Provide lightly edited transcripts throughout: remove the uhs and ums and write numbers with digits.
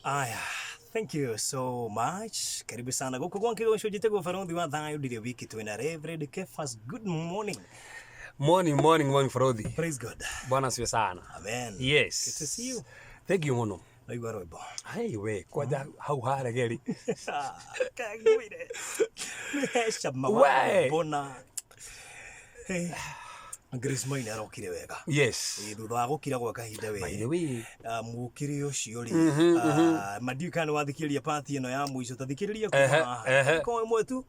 Aya, thank you so much. Karibu sana guku gwa Kĩgoco, njĩtagwo Barothi wa Thayũ ndirĩ wiki, twĩna Reverend Kefas. Good morning. Morning, morning, morning, Farodhi. Praise God. Bwana asifiwe sana. Amen. Yes. Good to see you. Thank you muno. Naigua rwĩmbo. Hey we, kwanja hau haregeri. Kagwire. He cama wa We. rwĩmbo na Hey, Grace Maina arokire wega. Yes. Ĩ, thutha wa gũkira gwa kahinda By we the way, Ah, mũkĩrĩ ũcio rĩ, ah, ma ndiũĩ kana nĩwathikĩrĩria part ĩno ya mũico, ta thikĩrĩria kuma Ehe, haha. ehe. Ko ĩmwe tu.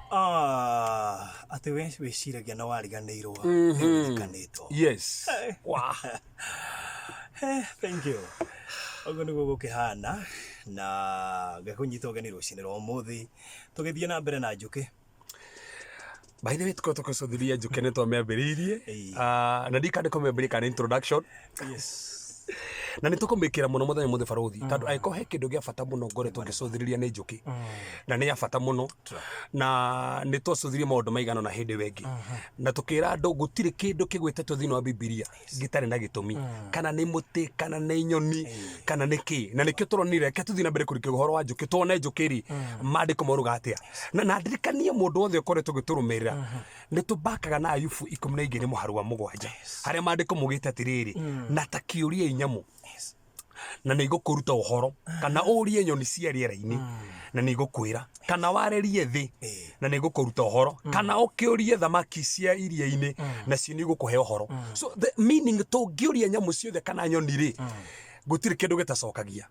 Ah, atĩ we wĩciragia na wariganĩirwo nĩũririkanĩtwo. Yes. Wow. Eh, thank you. Ũguo nĩguo gũkĩhana na ngakũnyita ũgeni rũcinĩ rwa ũmũthĩ tũgĩthiĩ na mbere na njũkĩ. By the way, tukorwo tũgĩcũthĩrĩria njũkĩ nĩ twamĩambĩrĩirie. Ĩĩ. Ah, na ndikandĩ kũmĩambĩrĩria kana introduction. Yes. Na nĩ tũkũmĩkĩra mũno mũthenya mũthĩ barothi, tondũ angĩkorwo he kĩndũ gĩa bata mũno ngoretwo ngĩcũthĩrĩria nĩ njũkĩ, na nĩ ya bata mũno, na nĩ twacũthirie maũndũ maigana na hĩndĩ ĩyo ĩngĩ, na tũkĩra andũ gũtirĩ kĩndũ kĩgwetetwo thĩinĩ wa Bibilia gĩtarĩ na gĩtũmi, kana nĩ mũtĩ, kana nĩ nyoni, kana nĩ kĩ. Na nĩkĩo tũronire, reke tũthiĩ na mbere kũrikia ũhoro wa njũkĩ, tuone njũkĩ rĩ, maandĩko maugaga atĩa. Na ndirikanie mũndũ wothe ũkoretwo ũgĩtũrũmĩrĩra, nĩ tũbakaga na Ayubu 12 mũhari wa 7, harĩa maandĩko maugĩte atĩrĩrĩ, na ta kĩũrie nyamũ na nĩ igũkũruta ũhoro, kana ũrie nyoni cia rĩera-inĩ na nĩ igũkwĩra, kana warĩrie thĩ na nĩ igũkũruta ũhoro, kana ũkĩũrie thamaki cia iria-inĩ nacio nĩ igũkũhe ũhoro. So the meaning, tũngĩũria nyamũ ciothe kana nyoni rĩ, gũtirĩ kĩndũ gĩtacokagia.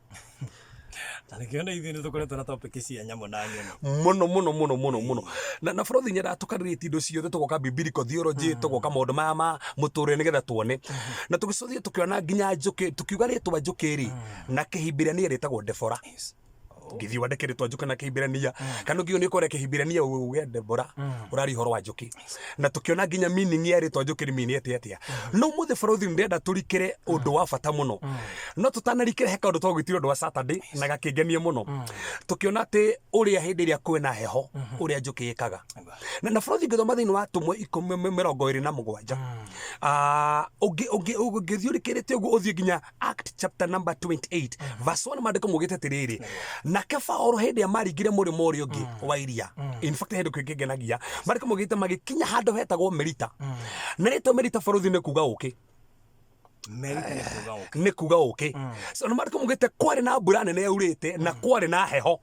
Na nĩkĩo na ithuĩ nĩ tũkoretwo na topic cia nyamũ na nyoni. Mũno mũno mũno mũno mũno. Na barothi nyendaga tũkarĩtie indo ciothe, tũgoka biblical theology, tũgoka maũndũ maya ma mũtũrĩre nĩgetha tuone. Na tũgĩcũthia tũkĩona nginya njũkĩ, tũkiuga rĩtwa njũkĩ rĩ, na Kĩhibirania rĩtagwo Debora. Ũngĩthiĩ wandĩke rĩtwa njũkĩ na Kĩhibirania, kana ũngĩũrio nĩ kũrĩa Kĩhibirania uge Debora, ũraria ũhoro wa njũkĩ. Na tũkĩona nginya meaning ya rĩtwa njũkĩ rĩmeanĩte atĩa. No ũmũthĩ barothi ndĩrenda tũrikĩre ũndũ wa bata mũno. No tũtanarikĩra he kaũndũ twagwĩtire ũndũ wa Saturday na gakĩngenia mũno. Tũkĩona atĩ ũrĩa hĩndĩ ĩrĩa kwĩna heho, ũrĩa njũkĩ ĩkaga. Na barothi ngĩthoma thĩinĩ wa Atũmwo 27, ũngĩthiĩ ũrikĩrĩte ũguo ũthiĩ nginya Act chapter number 28 verse 1, maandĩko maugĩte atĩrĩrĩ, nake Paũlũ hĩndĩ ĩrĩa maringire mũrĩmo ũrĩa ũngĩ wa iria, in fact hĩndĩ kĩngĩngenagia, maandĩko maugĩte magĩkinya handũ hetagwo Melita. Na rĩtwa Melita, barothi, nĩ kuga ũkĩ. Melita nĩ kuga ũkĩ. Nĩ kuga ũkĩ. So na maandĩko maugĩte kwarĩ na mbura nene yaurĩte na kwarĩ na heho.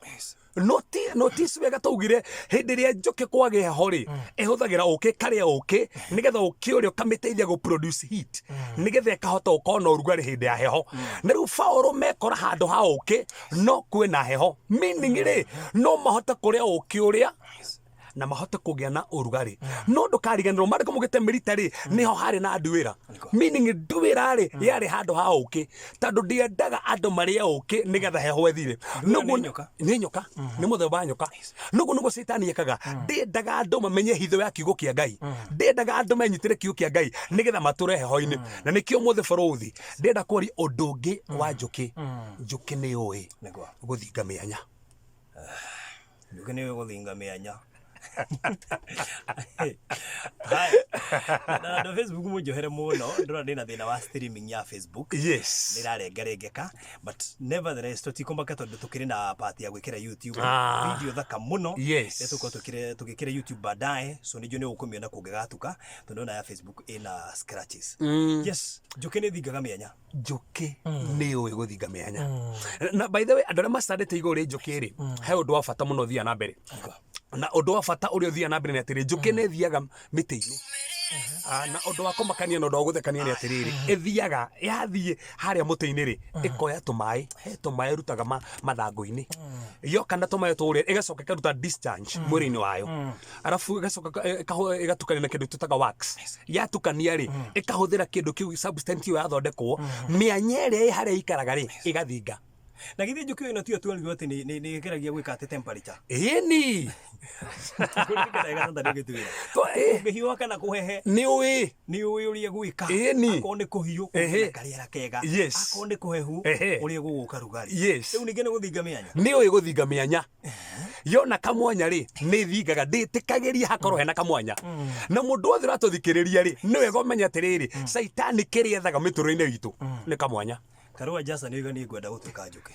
Notice wega, twaugire hĩndĩ ĩrĩa njũkĩ kwagĩa heho rĩ, ĩhũthagĩra ũkĩ, karĩa ũkĩ nĩgetha ũkĩ ũrĩa ũkamĩteithia gũ produce heat, nĩgetha ĩkahota gũkorwo na ũrugarĩ hĩndĩ ya heho. Na rĩu Paũlũ mekora handũ ha ũkĩ no kwĩna heho, meaning rĩ, no mahote kũrĩa ũkĩ ũrĩa na mahote kũgĩa na ũrugarĩ. No ndũkariganĩrwo maandĩko maugĩte Melita rĩ, nĩho harĩ na nduĩra, meaning nduĩra rĩ yarĩ handũ ha ũkĩ, tondũ ndĩendaga andũ marĩe ũkĩ nĩgetha heho ĩthire. Nĩ nyoka. Nĩ nyoka, nĩ mũthemba wa nyoka. Noguo nĩguo caitani ekaga, ndĩendaga andũ mamenye hitho ya kiugo kĩa Ngai, ndĩendaga andũ menyitĩre kiugo kĩa Ngai nĩgetha matũre heho-inĩ. Na nĩkĩo ũmũthĩ barothi ndĩrenda kwaria ũndũ ũngĩ wa njũkĩ. Njũkĩ nĩ yũĩ Nĩguo. gũthinga mĩanya. Njũkĩ nĩyo gũthinga mĩanya. Haya. Na andũ a Facebook mũnjohere mũno, ndĩrona ndĩna thĩna wa streaming ya Facebook. Nĩrarengarengeka, but nevertheless tũtikũmaka tondũ tũkĩrĩ na part ya gwĩkĩra YouTube. Video thaka mũno. Nĩ tũgũkorwo tũgĩkĩra YouTube baadaye, so nĩnjũĩ nĩ ũkũmĩona kũngĩgatuka, tondũ ndĩrona ya Facebook ĩna scratches. Yes, njũkĩ nĩ thingaga mĩanya. Njũkĩ nĩ yũĩ gũthinga mĩanya. Na by the way, andũ arĩa macandĩte igũrũ rĩ njũkĩ rĩ, he ũndũ wa bata mũno ũthiaga na mbere. Na ũndũ wa bata ũrĩa ũthiaga na mbere nĩ atĩrĩ, njũkĩ nĩ ĩthiaga mĩtĩ-inĩ. Na ũndũ wa kũmakania na ũndũ wa gũthekania nĩ atĩrĩrĩ, ĩthiaga yathiĩ harĩa mũtĩ-inĩ rĩ, ĩkoya tũmaĩ, he tũmaĩ ĩrutaga mathangũ-inĩ. Yoka na tũmaĩ tũrĩa ĩgacoka ĩkaruta discharge mwĩrĩ-inĩ wayo, arabu ĩgacoka ĩgatukania na kĩndũ twĩtaga wax. Yatukania rĩ, ĩkahũthĩra kĩndũ kĩu, substance ĩyo yathondekwo, mĩanya ĩrĩa ĩ harĩa ĩikaraga rĩ, ĩgathinga. Na githĩ njũkĩ ĩno tiyo twerirwo atĩ nĩ ĩgeragia gwĩka atĩ temperature? Ĩni. Kũririkana wega tata nĩ ũgĩtwĩra. Ũngĩhiũha kana kũhehe. Nĩ ũĩ. Nĩ ũĩ ũrĩa gwĩka. Ĩni. Akorwo nĩ kũhiũ, na karĩera kega. Akorwo nĩ kũhehu, ũrĩa gũgũka rugarĩ. Rĩu ningĩ nĩ gũthinga mĩanya. Nĩ ũĩ gũthinga mĩanya. Yona kamwanya rĩ, nĩ thingaga, ndĩtĩkagĩria hakorwo hena kamwanya. Na mũndũ wothe ũratũthikĩrĩria rĩ, nĩ wega ũmenye atĩrĩrĩ, caitani kĩrĩa ethaga mĩtũrĩre-inĩ itũ nĩ kamwanya. Karũa Jasa nĩ oiga niĩ ngwenda gũtuĩka njũkĩ.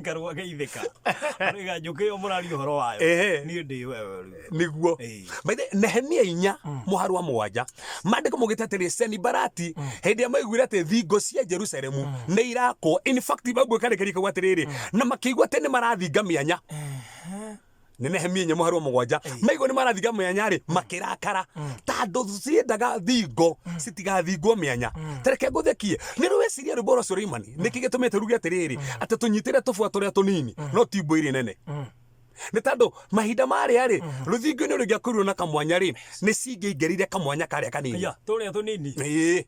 Karũa geithĩka. Aroiga njũkĩ ĩyo mũraria ũhoro wayo. Niĩ ndĩ wewe rĩu. Nĩguo. By the Nehemia 4 mũharu wa 7, maandĩko maugĩte atĩrĩ, Senibalati hĩndĩ ĩrĩa maiguire atĩ thingo cia Jerusalemu nĩ irakwo, in fact Bible ĩkarĩkĩria ĩkauga atĩrĩrĩ, na makĩigua atĩ nĩ marathinga mĩanya. Nĩ Nehemia 4 mũhari wa 7, maigua nĩ marathinga mĩanya rĩ, makĩrakara, tondũ ciendaga thingo citigathingwo mĩanya. Tareke ngũthekie, nĩ rwĩciria rwĩmbo rwa Suleimani, nĩkĩ gĩtũmĩte ruge atĩrĩrĩ, atĩ tũnyitĩre tũbua tũrĩa tũnini, no ti mbũ iria nene. Nĩ tondũ mahinda marĩa rĩ, rũthingo-inĩ rũngĩakorirwo na kamwanya rĩ, nĩ cingĩaingĩrire kamwanya karĩa kanini. Ya, tũrĩa tũnini. Ĩĩ.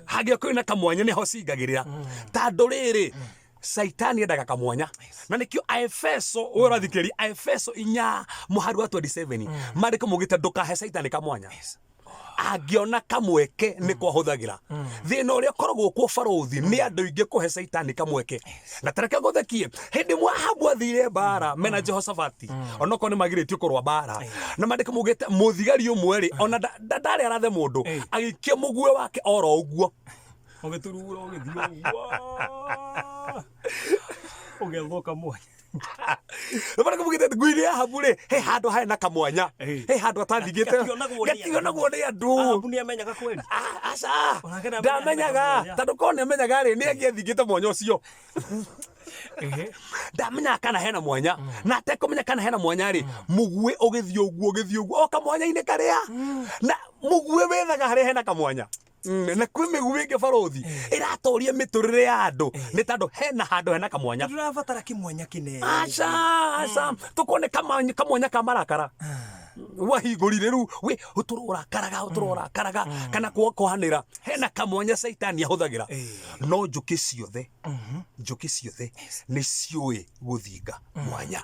Hangĩakorirwo na kamwanya nĩho cingagĩrĩra. Tondũ rĩrĩ, Caitani endaga kamwanya. Na nĩkĩo Aefeso, ũyũ ũrathikĩrĩria, Aefeso 4 mũhari wa 27, maandĩko maugĩte ndũkahe Caitani kamwanya. Angĩona kamweke nĩ kwahũthagĩra. Thĩna ũrĩa ũkoragwo kuo barũthi nĩ andũ aingĩ kũhe Caitani kamweke. Na tareke ngũthekie, hĩndĩ ĩmwe Ahabu athire mbara mena Jehoshafati, onokorwo nĩ magirĩtio kũrũa mbara, na maandĩko maugĩte mũthigari ũmwe rĩ, ona ndarĩ arathe mũndũ, agĩikia mũguĩ wake oro ũguo. Ũgĩturura ũgĩthiĩ ũguo. Ũgethwo kamwanya. Maandĩko maugĩte ngui-inĩ ya Ahabu rĩ, he handũ harĩ na kamwanya. He handũ atathingĩte. Gationagwo nĩ andũ. Gationagwo nĩ andũ. Ahabu nĩ amenyaga kweli? Aca. Onake ndamenyaga Ndamenyaga. kamwanya. Tondũ korwo nĩ amenyaga rĩ, nĩ angĩathingĩte mwanya ũcio. Ndamenyaga kana hena mwanya. Na atekũmenya kana hena mwanya rĩ, mũguĩ ũgĩthiĩ ũguo, ũgĩthiĩ ũguo, o kamwanya-inĩ karĩa. Na mũguĩ wethaga harĩa hena kamwanya. Na kwĩ mĩguĩ ĩngĩ barũthi ĩratoria mĩtũrĩre ya andũ nĩ tondũ hena handũ hena kamwanya. Tũrabatara kĩmwanya kĩnene. Aca, aca, tũkone kamwanya ka marakara. Wahingũrire rĩu, wĩ, ũtũrũ ũrakaraga, ũtũrũ ũrakaraga, kana kwohanĩra. Hena kamwanya caitani ahũthagĩra. No njũkĩ ciothe, njũkĩ ciothe nĩ ciũĩ gũthinga mwanya.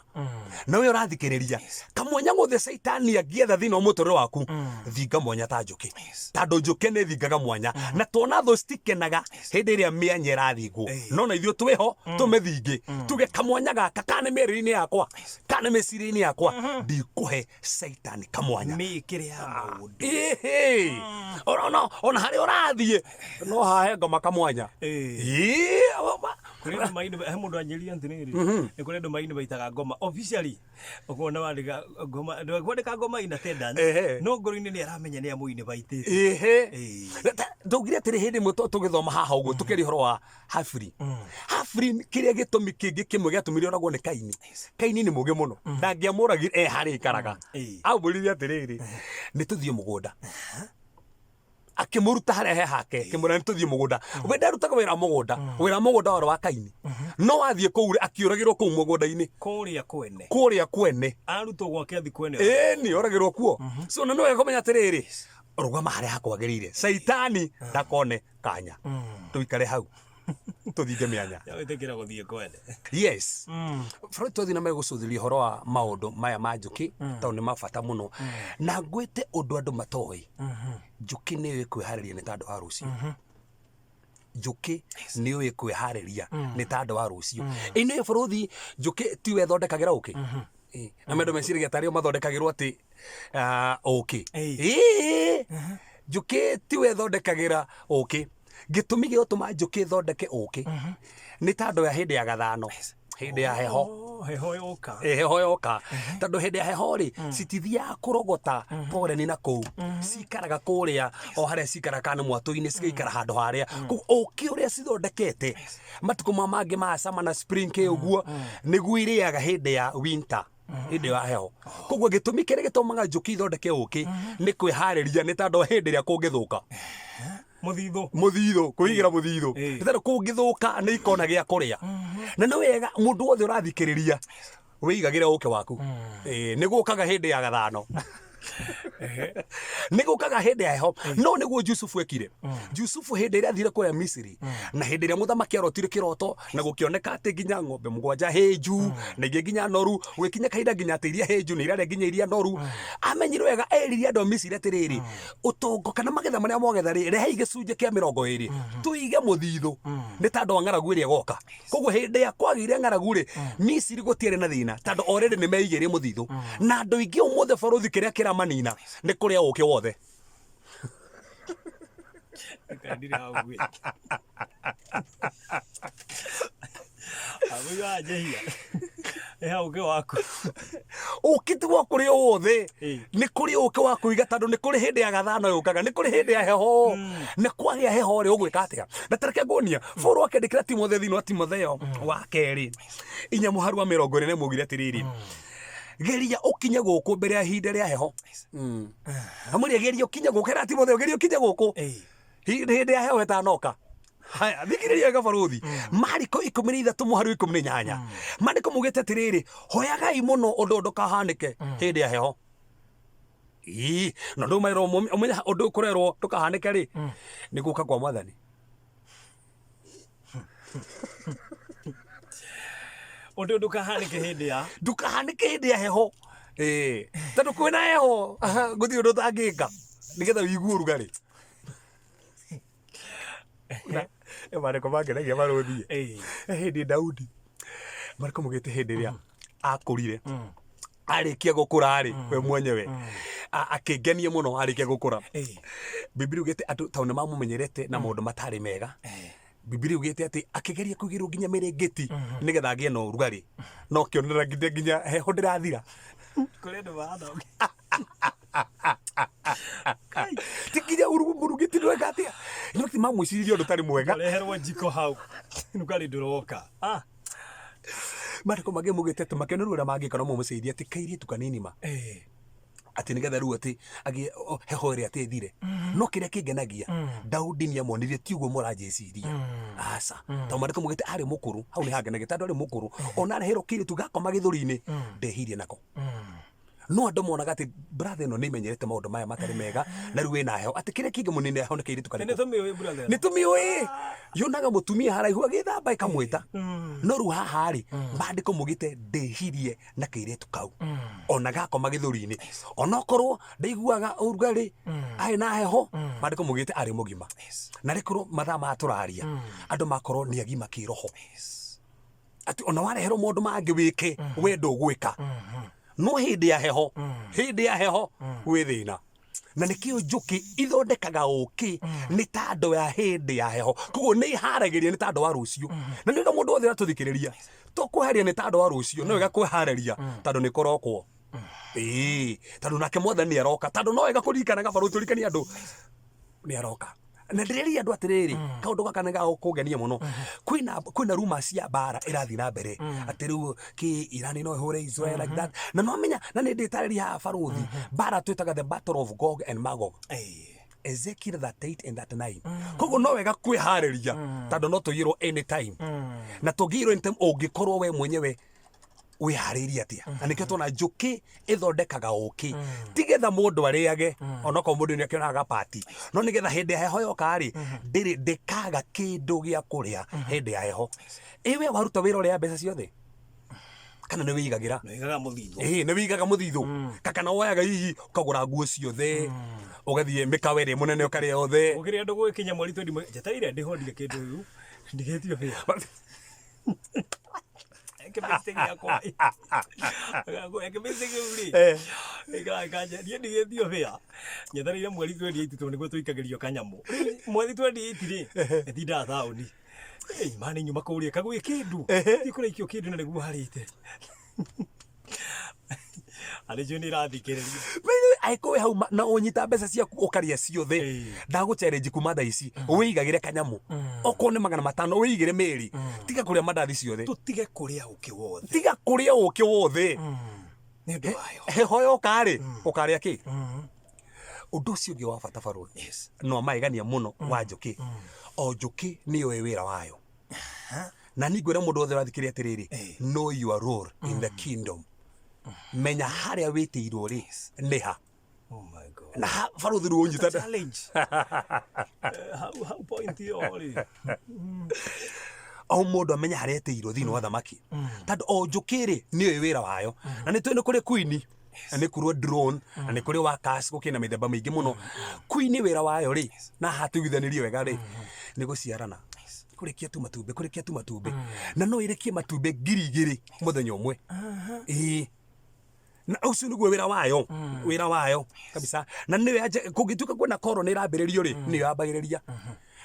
Na we ũrathikĩrĩria, kamwanya gothe caitani angĩetha thĩinĩ wa mũtũrĩre waku, thinga mwanya ta njũkĩ. Tondũ njũkĩ nĩ thingaga mwanya. Na tuona thũ citikenaga hĩndĩ ĩrĩa mĩanya ĩrathingwo. No na ithuĩ twĩho, tũmĩthinge. Tuge kamwanya gaka, kana nĩ mĩarĩrie-inĩ yakwa, kana nĩ mĩcirĩrie-inĩ yakwa, ndikũhe caitani kamwanya. Mĩkĩre ya maũndũ. Ĩhĩ. Ona harĩa ũrathiĩ, no hahe ngoma kamwanya. Ĩĩ, Kũrĩ andũ maini, he mũndũ anjĩrire atĩrĩrĩ, nĩ kũrĩ andũ maini baitaga ngoma officially. Ũkona wandĩka ngoma, ndwandĩka ngoma in attendance, no ngoro-inĩ nĩ aramenya nĩ amũini baitĩte. Ndaugire atĩrĩ hĩndĩ ĩmwe tũgĩthoma haha ũguo, tũkĩaria ũhoro wa Habili. Habili kĩrĩa gĩtũmi kĩngĩ kĩmwe gĩatũmire oragwo nĩ Kaini. Kaini nĩ mũũgĩ mũno. Ndangĩamũragire e harĩa aikaraga. Amwĩrire atĩrĩrĩ, nĩ tũthiĩ mũgũnda. Akĩmũruta harĩa he hake, akĩmwĩra nĩ tũthiĩ mũgũnda. We ndarutaga wĩra wa mũgũnda, wĩra wa mũgũnda warĩ wa Kaini. No athiĩ kũu rĩ, akĩũragĩrwo kũu mũgũnda-inĩ. Kũrĩa kwene. Kũrĩa kwene. Arutwo gwake athiĩ kwene. Ĩni, oragĩrwo kuo. So na nĩ wega kũmenya atĩrĩrĩ, rũgama harĩa hakwagĩrĩire. Caitani ndakone kanya. Tũikare hau. Tũthinge mĩanya. Wĩtĩkĩra gũthiĩ kwene. Yes. Bũrũri twathiĩ na mbere gũcũthĩrĩria ũhoro wa maũndũ maya ma njũkĩ, tondũ nĩ ma bata mũno. Na ngwĩte ũndũ andũ matoĩ. Njũkĩ nĩ yũĩ kwĩharĩria nĩ tondũ wa rũciũ. Njũkĩ nĩ yũĩ kwĩharĩria nĩ tondũ wa rũciũ. Ĩ nĩ bũrũthi, njũkĩ tiwe ĩthondekagĩra ũkĩ? Na andũ meciragia tarĩ o mathondekagĩrwo atĩ, ũkĩ. Njũkĩ tiwe ĩthondekagĩra ũkĩ. Gĩtũmi gĩa gũtũma njũkĩ ĩthondeke ũkĩ nĩ tondũ ya hĩndĩ ya gathano, hĩndĩ ya heho. Heho yoka. Heho yoka. Tondũ hĩndĩ ya heho rĩ, citithiaga kũrogota poleni na kũu. Cikaraga kũrĩa, o harĩa cikaraga kana mwatũ-inĩ, cigaikara handũ harĩa. Koguo ũkĩ ũrĩa cithondekete, matukũ ma mangĩ ma summer na spring kĩ ũguo, nĩguo irĩaga hĩndĩ ya winter. Hĩndĩ ya heho. Koguo gĩtũmi kĩrĩa gĩtũmaga njũkĩ ithondeke ũkĩ nĩ kwĩharĩria, nĩ tondũ hĩndĩ ĩrĩa kũngĩthũka. Mũthithũ. Mũthithũ, kwĩigĩra mũthithũ. Nĩ tondũ kũngĩthũka nĩ ikona gĩa kũrĩa. Na nĩ wega mũndũ wothe ũrathikĩrĩria wĩigagĩre ũkĩ waku. Ĩĩ, nĩ gũkaga hĩndĩ ya gathano, nĩ gũkaga hĩndĩ ya heho. No nĩguo Jusufu ekire. Jusufu hĩndĩ ĩrĩa athire kũrĩa Misiri, na hĩndĩ ĩrĩa mũthamaki arotire kĩroto na gũkĩoneka atĩ nginya ng'ombe mũgwanja hĩnju na ingĩ nginya noru, gũgĩkinya kahinda nginya atĩ iria hĩnju nĩ irarĩa nginya iria noru, amenyire wega, erire andũ a Misiri atĩrĩrĩ, ũtongo kana magetha marĩa mwagetha rĩ, rehei gĩcunjĩ kĩa 20 tũige mũthithũ nĩ tondũ wa ng'aragu ĩrĩa ĩgoka. Koguo hĩndĩ ya kwagĩire ng'aragu rĩ, Misiri gũtiarĩ na thĩna tondũ already nĩ meigĩire mũthithũ. Na andũ aingĩ ũmũthĩ, barũthi, kĩrĩa kĩramanina nĩ kũrĩa ũkĩ wothe. Ndirĩ hau gwĩ. Agũi wanjĩhia. Ĩ hau ũkĩ waku. Ũkĩ ti wa kũrĩa wothe. Nĩ kũrĩ ũkĩ wa kũiga tondũ nĩ kũrĩ hĩndĩ ya gathano yũkaga, nĩ kũrĩ hĩndĩ ya heho. Nĩ kwagĩa heho rĩ, ũgwĩka atĩa? Na tareke nguonia Paul akĩandĩkĩra Timotheo thĩinĩ wa Timotheo wa kerĩ 4 mũharu wa 21, augire atĩrĩrĩ, geria ũkinye gũkũ mbere ya ihinda rĩa heho. Amwĩrire geria ũkinye gũkũ, era Timotheo, geria ũkinye gũkũ hĩndĩ ya heho ĩtanoka. Haya, thikĩrĩria wega barũthi. Mariko 13 mũharu 18, maandĩko maugĩte atĩrĩrĩ, hoyagai mũno ũndũ ndũkahanĩke hĩndĩ ya heho. Ii, na ũndũ ũmerwo, ũmenye ũndũ ũkũrerwo ndũkahanĩke rĩ, nĩ gũka kwa Mwathani. Ũndũ ndũkahanĩke hĩndĩ ya Ndũkahanĩke hĩndĩ ya heho. Ĩĩ, tondũ kwĩna heho gũtirĩ ũndũ ũtangĩka nĩgetha ũigue ũrugarĩ. Na marĩko mangenagia barũthi. Hĩndĩ Daudi, marĩko maugĩte hĩndĩ ĩrĩa akũrire, arĩkia gũkũra rĩ, we mwenyewe akĩngenia mũno arĩkia gũkũra. Bibilia ugĩte andũ tondũ nĩ mamũmenyerete na maũndũ matarĩ mega, Bibilia ugĩte atĩ akĩgeria kũigĩrwo nginya mĩrĩngĩti nĩgetha agĩe na ũrugarĩ, no kĩonera nginya heho ndĩrathira. Kũrĩ andũ mahana. Ti nginya mũrugĩti ndweka atĩa, no ti mamwĩciririe ũndũ ũtarĩ mwega. Reherwo njiko hau. Rugarĩ ndũroka. Ah. Marĩko mangĩ mugĩte atĩ makĩona rĩu ũrĩa mangĩka no mamũceithie atĩ kairĩtu kanini ma atĩ nĩgetha rĩu atĩ agĩe heho ĩrĩa atĩ ĩthire. No kĩrĩa kĩngenagia, Daudi nĩ amonirie ti ũguo mũranjĩciria, aca, tondũ maandĩko maugĩte arĩ mũkũrũ. Hau nĩ hangenagia tondũ arĩ mũkũrũ ona areherwo kĩirĩtu gakoma gĩthũri-inĩ, ndehirie nako. No andũ monaga atĩ brother ĩno nĩ imenyerete maũndũ maya matarĩ mega na rĩu ĩna heho, atĩ kĩrĩa kĩngĩmũnina heho nĩ kairĩtu karĩkũ? Nĩ tũmĩũĩ brother. Nĩ tũmĩũĩ, yonaga mũtumia haraihu agĩthamba ĩkamwĩta. No rĩu haha rĩ, maandĩko maugĩte ndĩhirie na kairĩtu kau ona gakoma gĩthũri-inĩ, onokorwo ndaiguaga ũrugarĩ, arĩ na heho, maandĩko maugĩte arĩ mũgima. Na rĩkorwo mathaa maya tũraria andũ makorwo nĩ agima kĩroho, atĩ ona wareherwo maũndũ mangĩ wĩke, we ndũgwĩka. No hĩndĩ ya heho, hĩndĩ ya heho gwĩ thĩna. Na nĩkĩo njũkĩ ithondekaga ũkĩ, nĩ tandũ ya hĩndĩ ya heho. Koguo nĩ iharagĩria nĩ tandũ wa rũciũ. Na nĩ wega mũndũ wothe ũratũthikĩrĩria to kwĩharĩria nĩ tandũ wa rũciũ, no wega kwĩharĩria tondũ nĩ kũrokwo. Ĩĩ, tondũ nake Mwathani nĩ aroka. Tondũ no wega kũririkanaga barũthi, tũririkanie andũ nĩ aroka. Na ndĩreria andũ atĩrĩrĩ, kaũndũ gaka nĩ gagũkũngenia mũno. Kwĩna rumors cia mbara ĩrathiĩ na mbere atĩ rĩu kĩ Iran no ĩhũre Israel like that. Na no menya na nĩ ndĩtarĩria haha barũthi, mbara twĩtaga the battle of Gog and Magog, Ezekiel 38 and 39. Koguo no wega kwĩharĩria tondũ no tũiyĩrwo anytime. Na tũngĩiyĩrwo anytime, ũngĩkorwo we mwenyewe wĩharĩirie atĩa? Na nĩkĩo tuona njũkĩ ĩthondekaga ũkĩ, ti getha mũndũ arĩage, onokorwo mũndũ nĩ akĩonaga gapati, no nĩgetha hĩndĩ ya heho yoka rĩ, ndĩrĩ ndĩkaga kĩndũ gĩa kũrĩa hĩndĩ ya heho. Ĩ we waruta wĩra ũrĩa mbeca ciothe kana nĩ wĩigagĩra? Nĩigaga mũthithũ. Ĩĩ, nĩ wĩigaga mũthithũ. Kana woyaga hihi ũkagũra nguo ciothe, ũgathiĩ mĩkawa ĩrĩa mũnene ũkarĩa yothe. Gũkĩrĩ andũ gũgĩkinya mweri twendi njetereire ndĩhondire kĩndũ rĩu ndigĩtio wĩra. Kĩmĩcĩ gĩakwa kĩmĩcĩ kĩu rĩ, ĩkanja niĩ ndigĩtio wĩra, njetereire mweri 28 tondũ nĩguo tũikagĩrio kanyamũ. Rĩu mweri 28 rĩ, ĩtindaga taũni. Ma nĩ nyuma kũrĩa kagwĩ kĩndũ thiĩ kũraikio kĩndũ na nĩguo harĩte arĩ njũĩ nĩ ĩrathikĩrĩria. Angĩkorwo wĩ hau na ũnyita mbeca ciaku ũkarĩa ciothe, ndagũ challenge kuma thaa ici wĩigagĩre kanyamũ, okorwo nĩ 500 wĩigĩre mĩri. Tiga kũrĩa mandathi ciothe. Tũtige kũrĩa ũkĩ wothe. Tiga kũrĩa ũkĩ wothe. Nĩ ũndũ wayo. Heho yoka rĩ, ũkarĩa kĩ? Ũndũ ũcio ũngĩ wa bata barũthi, no magegania mũno wa njũkĩ, o njũkĩ nĩyoĩ wĩra wayo. Na niĩ ngwĩra mũndũ wothe ũrathikĩrĩria atĩrĩrĩ, know your role in the kingdom. Menya harĩa wĩtĩirwo rĩ nĩ ha. Oh my God. Na ha barũthi rĩu ũnyita Challenge. Hau hau point ĩyo rĩ. O mũndũ amenye harĩa etĩirwo thĩinĩ wa thamaki, tondũ o njũkĩ rĩ nĩyoĩ wĩra wayo. Na nĩ tũĩ nĩ kũrĩ queen, na nĩ kũrĩ drone, na nĩ kũrĩ workers, gũkĩrĩ na mĩthemba mĩingĩ mũno. Queen wĩra wayo rĩ, na haha tũiguithanĩrie wega rĩ, nĩ gũciarana, kũrekia tu matumbĩ, kũrekia tu matumbĩ, na no ĩrekie matumbĩ 2000 mũthenya ũmwe. Ĩĩ, na ũcio nĩguo wĩra wayo, wĩra wayo kabisa. Na nĩyo kũngĩtuĩka kwĩna koro nĩ ĩrambĩrĩrio rĩ, nĩyo yambagĩrĩria,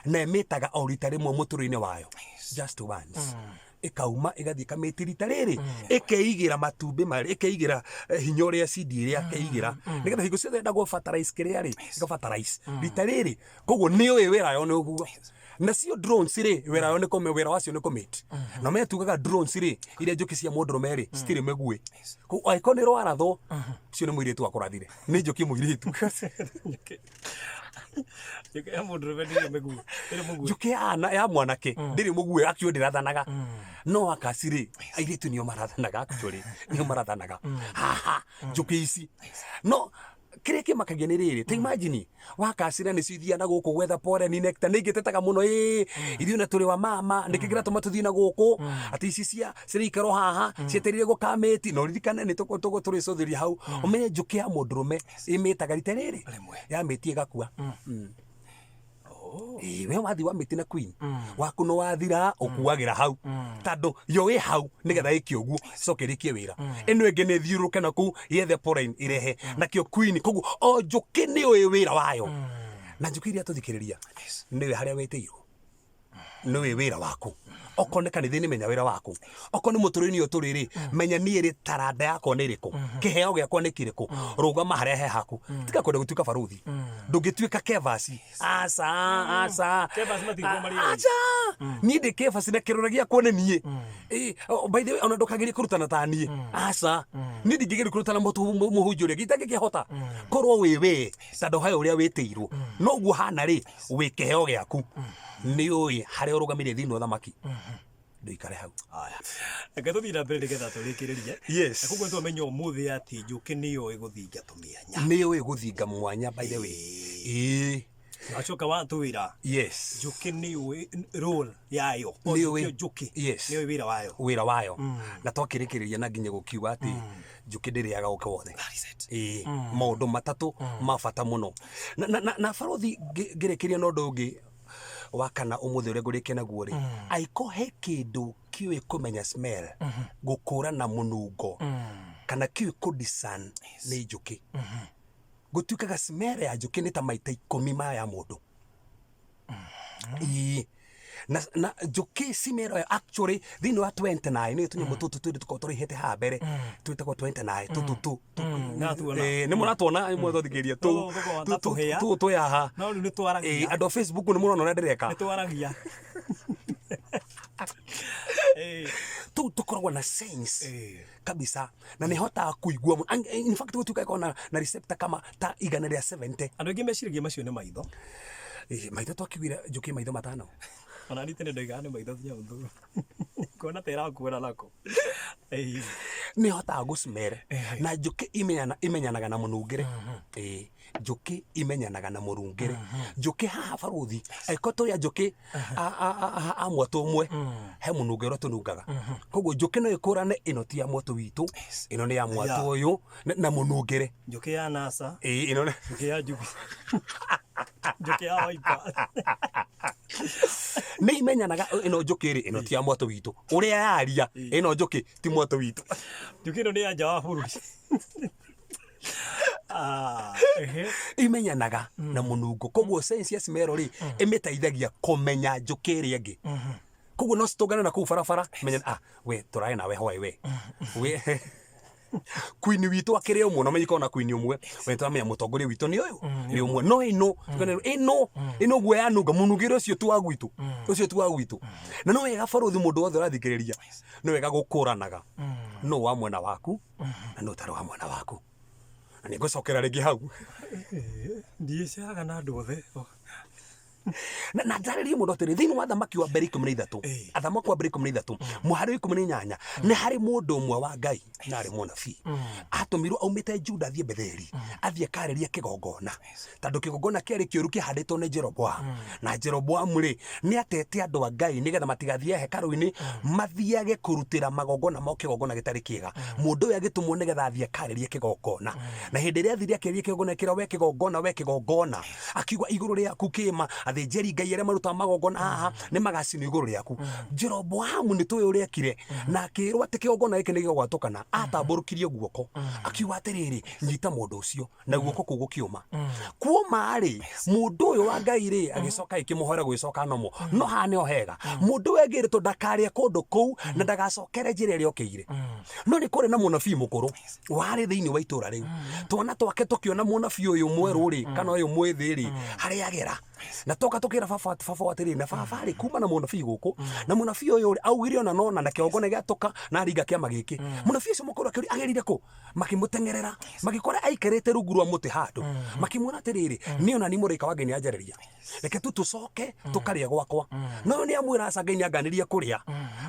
na ĩmĩtaga o rita rĩmwe mũtũrĩre-inĩ wayo, just once. Ĩkauma ĩgathiĩ ĩkamĩti rita rĩrĩ, ĩkeigĩra matumbĩ marĩ, ĩkeigĩra hinya ũrĩa seed ĩrĩa ĩkeigĩra, nĩgetha hingo ciothe enda gũ fertilize kĩrĩa rĩ, ĩga fertilize rita rĩrĩ. Koguo nĩũĩ wĩra wayo nĩ ũguo. Nacio drones rĩ, wĩra wayo nĩ kũme, wĩra wacio nĩ kũmate. Na me tugaga drones rĩ, iria njũkĩ cia mũndũrũme rĩ, citirĩ mĩguĩ. Koguo angĩkorwo nĩ rwarathwo, ũcio nĩ mũirĩtu wakũrathire, nĩ njũkĩ mũirĩtu. Njũkĩ ya mũndũrũme ndĩrĩ mĩguĩ. Ndĩrĩ mũguĩ. Njũkĩ ya mwanake ndĩrĩ mũguĩ, actually ndĩrathanaga. No akaci rĩ, airĩtu nĩo marathanaga, actually nĩo marathanaga haha njũkĩ ici. No kĩrĩa kĩmakagia nĩ rĩrĩ, ta imagine wakacira nĩcio ithiaga na gũkũ gwetha pollen, nectar, nĩ ingĩtetaga mũno, ĩĩ ithuĩ na tũrĩ wa mama, nĩkĩ kĩratũma tũthiĩ na gũkũ, atĩ ici cia ciraikarwo haha cietereire gũkamĩti. Na ũririkane nĩ tũrĩcũthĩria hau, ũmenye njũkĩ ya mũndũrũme ĩmĩtaga rita rĩrĩ, yamĩtia ĩgakua. Ĩĩ, we wathi wa mĩti na queen waku nĩ wathira, ũkuagĩra hau, tondũ yo ĩ hau nĩgetha ĩke ũguo, coke ĩrĩkie wĩra. Ĩno ĩngĩ nĩ ĩthiũrũrũke na kũu yethe pollen ĩrehe nakĩo queen. Koguo o njũkĩ nĩ ũĩ wĩra wayo. Na njũkĩ iria tũthikĩrĩria, nĩwe harĩa wĩtĩirwo, nĩwe wĩra waku. Okorwo nĩ kanitha-inĩ, menya wĩra waku. Okorwo nĩ mũtũrĩre-inĩ ũyũ tũrĩ rĩ, menya niĩ rĩ, taranda yakwa nĩ ĩrĩkũ, kĩheo gĩakwa nĩ kĩrĩkũ. Rũgama harĩa he haku, tiga kwenda gũtuĩka barũthi. Ndũngĩtuĩka kebasi, aca, aca. Kebasi matingĩkorwo marĩ erĩ. Aca, niĩ ndĩ kebasi na kĩrore gĩakwa nĩ niĩ. Ĩ, oh, by the way, ona ndũkagerie kũrutana ta niĩ, aca. Niĩ ndingĩgeria kũrutana mũhunjia ũrĩa itangĩkĩhota. Korwo wĩ we, tondũ he ũrĩa wĩtĩirwo, noguo hana rĩ, wĩ kĩheo gĩaku, nĩ ũĩ harĩa ũrũgamĩire thĩinĩ wa thamaki, ndũikare hau. Aya. Reke tũthiĩ na mbere nĩgetha tũrĩkĩrĩrie. Yes. Na koguo twamenya ũmũthĩ atĩ njũkĩ nĩyo ĩgũthinga tũmĩanya. Nĩ ũĩ gũthinga mwanya, by the way, ĩĩ. Wacoka watwĩra njũkĩ nĩyũĩ role yayo. O Nĩ ũĩ. njũkĩ o njũkĩ Yes. nĩyũĩ wĩra wayo. Wĩra wayo. Na twakĩrĩkĩrĩria na nginya gũkiuga atĩ njũkĩ ndĩrĩaga ũkĩ wothe. That is it. Ĩĩ, maũndũ matatũ ma bata mũno. Na barũthi, ngĩrĩkĩria na ũndũ ũngĩ wa kana ũmũthĩ ũrĩa ngũrĩkia naguo rĩ, angĩkorwo he kĩndũ kĩũĩ kũmenya smell, gũkũrana mũnungo, kana kĩũĩ kũ discern, nĩ njũkĩ. Gũtuĩkaga smell ya njũkĩ nĩ ta maita 10 ma ya mũndũ. Ĩĩ, na njũkĩ smell ĩyo actually thĩinĩ wa 29 nĩ tũnyamũ tũtũ twĩrĩ tũkoragwo tũraihĩte haha mbere, twĩtagwo 29 tũtũ tũ. Ndatuona. Ĩĩ, nĩ mũratuona mwatũthikĩrĩria Tũtũ tũkoragwo ta tũhĩa. tũũ twĩ haha. No rĩu nĩ twaragia. Ĩĩ, andũ a Facebook nĩ mũrona ũrĩa ndĩreka. Nĩ twaragia. Ĩĩ. Tũu tũkoragwo na sense kabisa, na nĩ hotaga kũigua mũno. In fact gũtuĩka ĩkoragwo na receptor kama ta 170. Andũ aingĩ meciragia macio nĩ maitho. Ĩĩ, maitho twakiugire njũkĩ maitho matano. Ona niĩ tene ndoigaga nĩ maitho tũnyamũ tũu. Kuona ta ĩrakuona nako. Ĩĩ. Nĩ hotaga gũ smell. Na njũkĩ imenyanaga na mũnungĩre. Ĩĩ, njũkĩ imenyanaga na mũrungĩre. Njũkĩ haha barũthi, angĩkorwo tũrĩ a njũkĩ a mwatũ ũmwe, he mũnungĩre ũrĩa tũnungaga. Koguo njũkĩ no ĩkũrane, ĩno ti ya mwatũ witũ, ĩno nĩ ya mwatũ ũyũ, na mũnungĩre. Njũkĩ ya NASA. Ĩĩ, ĩno nĩ Njũkĩ ya Jubilee. Njũkĩ ya Wiper. Nĩ imenyanaga, ĩno njũkĩ rĩ, ĩno ti ya mwatũ witũ, ũrĩa yaria, ĩno njũkĩ ti mwatũ witũ. Njũkĩ ĩno nĩ ya nja wa bũrũri. Ah, ehe. Imenyanaga na mũnungo, koguo sense ya smell rĩ, ĩmĩteithagia kũmenya njũkĩ ĩrĩa ĩngĩ. Koguo no citũngane na kũu barabara, menya, ah, we tũrarĩ nawe hwaĩ, we we. Queen witũ akĩrĩ ũmwe na menyeka ona queen ũmwe we tũramenya mũtongoria witũ nĩ ũyũ nĩ ũmwe no ĩno ĩno ĩno guo yanunga mũnungĩre ũcio tu wa gwitũ ũcio tu wa gwitũ. Na no wega barũthi, mũndũ wothe ũrathikĩrĩria, nĩ wega gũkũranaga no wa mwena waku na no ũtarĩ wa mwena waku, na nĩ ngũcokera rĩngĩ hau. Ndiĩceraga na andũ othe. Na ndarĩrie mũndũ atĩrĩ, thĩinĩ wa Athamaki wa Mbere 13, Athamaki wa Mbere 13 mũhari wa 18, nĩ harĩ mũndũ ũmwe wa Ngai na arĩ mũnabii atũmirwo aumĩte Juda athiĩ Betheli, athiĩ akarĩrie kĩgongona, tondũ kĩgongona kĩarĩ kĩũru kĩhandĩtwo nĩ Jeroboamu. Na Jeroboamu rĩ, nĩ atete andũ a Ngai nĩgetha matigathiĩ hekarũ-inĩ mathiage kũrutĩra magongona mao kĩgongona gĩtarĩ kĩega. Mũndũ ũyũ agĩtũmwo nĩgetha athiĩ akarĩrie kĩgongona, na hĩndĩ ĩrĩa athire akĩrĩria kĩgongona, kĩra we kĩgongona, we kĩgongona, akiuga igũrũ rĩaku kĩma athĩnjĩri Ngai arĩa marutaga magongona haha nĩ magacinwo igũrũ rĩaku. Jeroboamu nĩ tũĩ ũrĩa ekire, na akĩrwo atĩ kĩgongona gĩkĩ nĩ gĩgwatũkana, atambũrũkirie guoko akiuga atĩrĩrĩ, nyita mũndũ ũcio, na guoko kũu gũkĩũma. Kuoma rĩ, mũndũ ũyũ wa Ngai rĩ, agĩcoka agĩkĩmũhoera gũgĩcoka nomo. No haha nĩho hega, mũndũ ũyũ angĩrĩtwo ndakarĩe kũndũ kũu na ndagacokere njĩra ĩrĩa okĩire. No nĩ kũrĩ na mũnabii mũkũrũ warĩ thĩinĩ wa itũra rĩu. Twana twake tũkĩona mũnabii ũyũ mwerũ rĩ, kana ũyũ mwĩthĩ rĩ, harĩa agera, na toka tũkĩra baba, baba atĩrĩrĩ, na baba rĩ, kuma na mũnabii gũkũ, na mũnabii ũyũ rĩ, augire ona nona na kĩgongona gĩatũka na aringa kĩama gĩkĩ. Mũnabii ũcio mũkũrũ akĩũria agerire kũ. Makĩmũteng'erera, magĩkora aikarĩte rungu rwa mũtĩ handũ, makĩmwĩra atĩrĩrĩ, niĩ ona ni mũraika wa Ngai nĩ anjarĩria, reke tu tũcoke tũkarĩe gwakwa. No nĩ amwĩra aca, Ngai nĩ anganirie kũrĩa.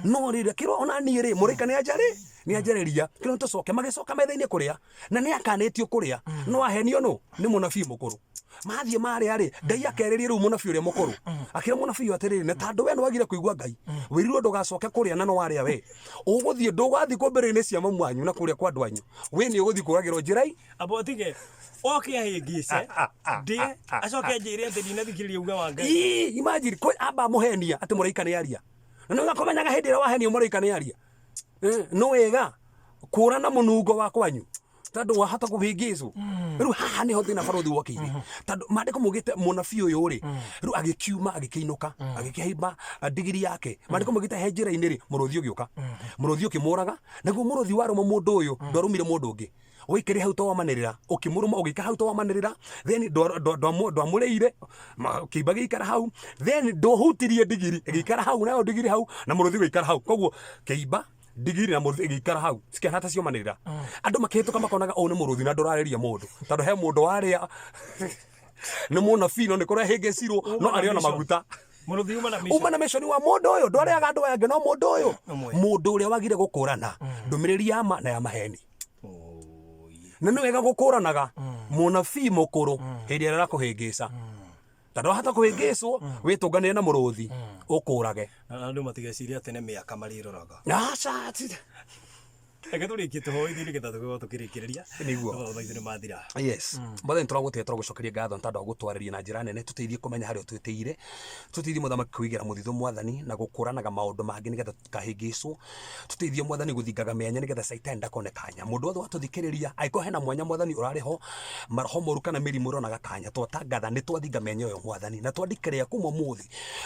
No rĩrĩ, akĩrwo ona niĩ rĩ, mũraika nĩ anjarĩ nĩ anjarĩria kĩrwo tũcoke. Magĩcoka metha-inĩ kũrĩa, na nĩ akanĩtio kũrĩa, no ahenio nũ nĩ mũnabii mũkũrũ. Mathiĩ marĩa rĩ, Ngai akerĩria rĩu mũnabii ũrĩa mũkũrũ, akĩra mũnabii ũyũ atĩrĩrĩ, na tondũ we nĩwagire kũigua Ngai, wĩrirwo ndũgacoke kũrĩa na nĩwarĩa, we ũgũthiĩ, ndũgathiĩ kũmbĩrĩra-inĩ cia mamu wanyu na kũrĩa kwa andũ anyu, we nĩ ũgũthiĩ kũragĩrwo njĩra-inĩ. Amba ũtige oke ahĩngĩce ndĩe, acoke anjĩre atĩ ndinathikĩrĩria uga wa Ngai. Ii, imagine kwe amba amũhenia atĩ mũraika nĩ aria, na nĩ ũgakũmenyaga hĩndĩ ĩrĩa wahenio mũraika nĩ aria. No wega kũra na mũnungo wa kwanyu, tondũ wahota kũhĩngĩcwo. Rĩu haha nĩho thĩna barũthi wokĩire, tondũ maandĩko maugĩte mũnabii ũyũ rĩ, rĩu agĩkiuma, agĩkĩinũka, agĩkĩhaimba ndigiri yake. Maandĩko maugĩte he njĩra-inĩ rĩ, mũrũthi ũgĩũka, mũrũthi ũkĩmũraga. Naguo mũrũthi warũma mũndũ ũyũ, ndwarũmire mũndũ ũngĩ, waikare hau tawamanĩrĩra, ũkĩmũrũma, ũgĩikara hau tawamanĩrĩra, then ndwamũrĩire, kĩimba gĩikara hau, then ndũhutirie ndigiri, ĩgĩikara hau, nayo ndigiri hau na mũrũthi ũgĩikara hau. Koguo kĩimba, ndigiri na mũrũthi ĩgĩikara hau, cikĩhana ta ciomanĩrĩra. Andũ makĩhĩtũka makonaga ũyũ nĩ mũrũthi na ndũrarĩria mũndũ, tondũ he mũndũ warĩa nĩ mũnabii, no nĩ kũrĩa hĩngĩcirwo, no arĩ ona maguta. Mũrũthi uma na mission. Uma na mission wa mũndũ ũyũ, ndwarĩaga andũ aya angĩ, no mũndũ ũyũ. Ũmwe. Mũndũ ũrĩa wagire gũkũrana ndũmĩrĩri ya ma na ya maheni. Na nĩ wega gũkũranaga mũnabii mũkũrũ hĩndĩ ĩrĩa arakũhĩngĩca, tondũ wahota kũhĩngĩcwo wĩtũnganĩre na mũrũthi ũkũrage. Na andũ matigecirie atĩ nĩ mĩaka marĩroraga. Aca. Reke tũrĩkie tũhoithie nĩgetha tũkorwo tũkĩrĩkĩrĩria. Nĩguo. Mathaa maitũ nĩ mathira. Yes, mwathani, tũragũtĩa, tũragũcokeria ngatho nĩ tondũ wa gũtwarĩria na njĩra nene, tũteithie kũmenya harĩa ũtwĩtĩire, tũteithie mũthamaki kwĩigĩra mũthithũ, mwathani, na gũkũranaga maũndũ mangĩ nĩgetha tũtikahĩngĩcwo. Tũteithie, mwathani, gũthingaga mĩanya nĩgetha caitani ndakone kanya. Mũndũ wothe watũthikĩrĩria, angĩkorwo hena mwanya, mwathani, ũrarĩ ho maroho moru kana mĩrimũ ĩronaga kanya, twatangatha nĩ twathinga mĩanya ĩyo, mwathani, na twandĩkĩrĩa kuma ũmũthĩ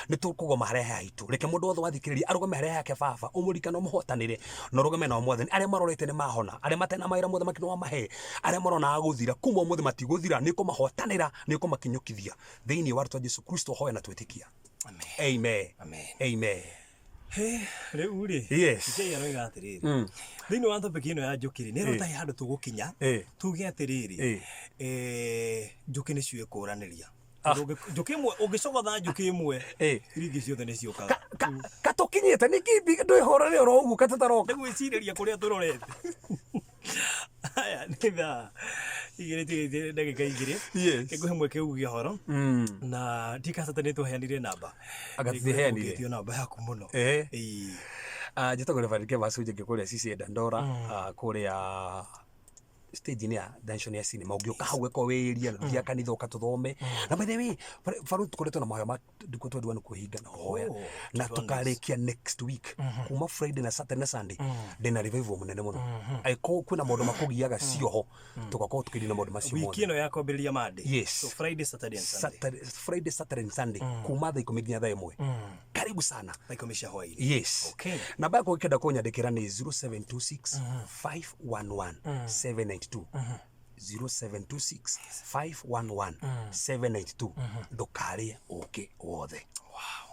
nĩ tũkũgoma harĩa haitũ. Reke mũndũ wothe wathikĩrĩria arũgame harĩa hake, baba, ũmũririkane, ũmũhotanĩre na ũrũgame nao, mwathani. Arĩa marorete nĩ mahona, arĩa matarĩ na mawĩra, mũthamaki, nĩ wamahe, arĩa maronaga gũthira, kuma ũmũthĩ matigũthira, nĩ ũkũmahotanĩra, nĩ ũkũmakinyũkithia thĩinĩ wa rĩtwa Jesu Kristo hoya na twĩtĩkia. Amen. Amen. Amen. Amen. Rĩu rĩ, Ngai aroiga atĩrĩrĩ, thĩinĩ wa topic ĩno ya njũkĩ rĩ, nĩ ĩrotahe handũ tũgũkinya tuge atĩrĩrĩ, njũkĩ nĩ ciũĩ kũranĩria. Njũkĩ ĩmwe, ũngĩcogotha njũkĩ ĩmwe, iria ingĩ ciothe nĩ ciũkaga. Katũkinyĩte nĩ kĩmbi ndwĩhũrĩre oro ũguo katũtaroka. Nĩ gwĩcirĩria kũrĩa tũrorete. Aya nĩ thaa 2 tigĩte ndagĩka 2. Ngũhe mweke uge ũhoro na ndikacata nĩ twaheanire namba. Anga tũtiheanire? Nĩngũtio namba yaku mũno. Ĩĩ. Njĩtagwo Reverend Kevas Njũngĩ kũrĩa CCA Dandora, kũrĩa Stage-inĩ ya dungeon ya cinema, ũngĩũka hau ĩkorwo wĩ area na tũthiaga kanitha ũka tũthome. Na by the way, baru tũkoretwo na mahoya ma ndukũ 21 kwĩhinga na kũhoya Oh, na 21 days. Tũkarĩkia next week kuma Friday na Saturday na Sunday. Ndĩna revival mũnene mũno. Angĩkorwo kwĩna maũndũ makũgiaga cioho, tũgakorwo tũkĩrina maũndũ macio Wiki mothe. ĩno ya kwambĩrĩria Monday. Yes. So Friday, Saturday and Sunday. Saturday, Friday, Saturday and Sunday, kuma thaa 10 nginya thaa 1. Karibu sana. Thaa 10 cia hwaĩ-inĩ. Yes. Namba yakwa ũkĩenda kũnyandĩkĩra nĩ 0726 511 792, 0726 511 792. Ndũkarĩe ũkĩ wothe. Wow.